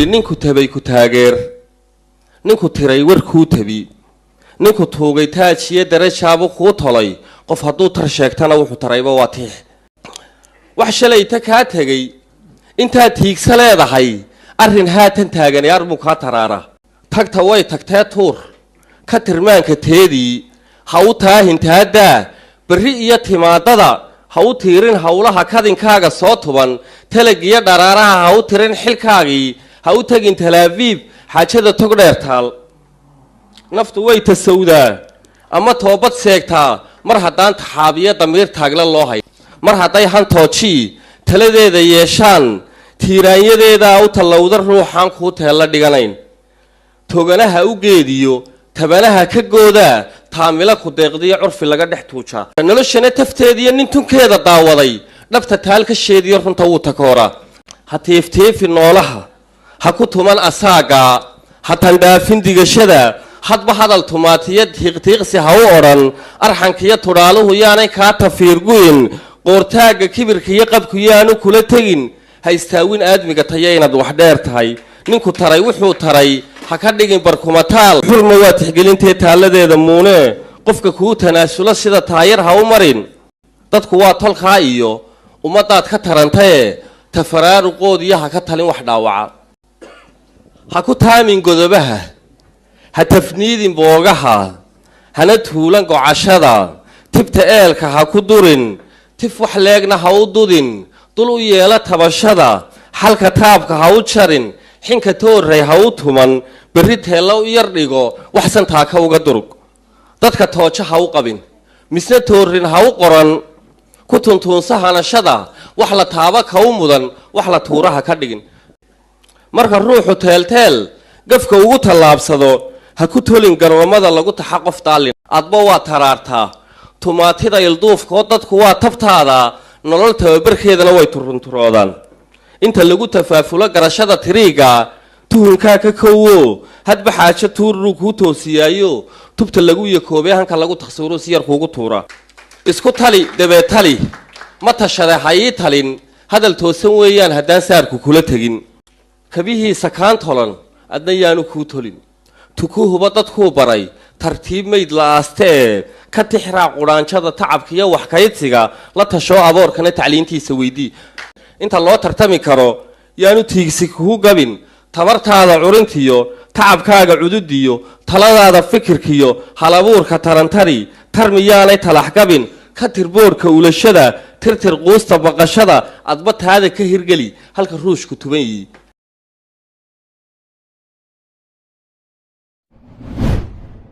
Yidhi ninku tabay ku taageer, ninku tiray warkuu tabi, ninku tuugay taajiyo darajaabu kuu tolay. Qof hadduu tar sheegtana wuxuu tarayba waa tiix. Wax shalayta kaa tegay intaad tiigsa leedahay, arrin haatan taagan arbuu kaa taraara. Tagta way tagtee tuur ka tirmaanka teedii, ha u taahin taaddaa berri iyo timaadada, ha u tiirin howlaha kadinkaaga soo tuban, talagiyo dharaaraha ha u tirin xilkaagii, ha u tegin Talaabiib xaajada tog dheer taal. Naftu way tasawdaa ama toobad seegtaa mar haddaan taxaabiyo damiir taagle loo hay, mar hadday hantoojii taladeeda yeeshaan, tiiraanyadeedaa u tallowda ruuxaan kuu teella dhiganayn. Toganaha u geediyo tabanaha ka goodaa, taamilo ku deeqdiyo curfi laga dhex tuujaa. Noloshana tafteediyo nin tunkeeda daawaday, dhabta taal ka sheediyo runta wuu takooraa. Ha tiiftiifi noolaha, ha ku tuman asaagaa, ha tandhaafin digashada, hadba hadal tumaatiyo tiiqtiiqsi ha u odhan. Arxankiyo tudhaaluhu yaanay kaa tafiirgu'in, qoortaagga kibirkiiyo qabku yaanu kula tegin. Ha istaawin aadmiga taya inaad wax dheer tahay, ninku taray wuxuu taray ha ka dhigin barkumataal. Xurma waa tixgelintee taalladeeda muunee, qofka kuu tanaasulo sida taayar ha u marin. Dadku waa tolkaa iyo ummaddaad ka tarantaye, tafaraaruqoodiyo ha ka talin wax dhaawaca. Ha ku taamin godobaha, ha tafniidin boogaha, hana tuulan gocashada, tibta eelka ha ku durin, tif wax leegna ha u dudin, dul u yeelo tabashada, xalka taabka ha u jarin, xinka toorray ha u tuman, berri teella u yar dhigo, wax santaaka uga durug. Dadka toojo ha u qabin, misna toorin ha u qoran, ku tuntuunsa hanashada, wax la taaba ka u mudan, wax la tuura ha ka dhigin. Marka ruuxu teelteel gafka ugu tallaabsado, ha ku tolin garoommada lagu taxa qof daalin. Adba waa taraartaa tumaatida ilduufkoo, dadku waa tabtaada, nolol tababarkeedana way turunturoodaan. Inta lagu tafaafulo garashada tiriiga, tuhunkaa ka kowo, hadba xaajo tuurruu kuu toosiyaayo, tubta lagu yakoobay hanka lagu takhsuuro si yar kuugu tuura. Isku tali dabee tali ma tashade, ha ii talin, hadal toosan weeyaan haddaan saarku kula tegin. Kabihiisa kaan tolan adna yaanu kuu tolin, tukuhuba dadkuu baray tartiib mayd la aaste ee ka tixraac qudhaanjada tacabkiiyo waxkaydsiga, la tashoo aboorkana tacliintiisa weydii. Inta loo tartami karo yaanu tiigsi kugu gabin, tabartaada curintiyo tacabkaaga cududiyo taladaada fikirkiyo halabuurka tarantari tarmiyaanay talax gabin. Ka tir boodhka ulashada, tirtir quusta baqashada, adba taada ka hirgeli halka ruushku tuban yihi.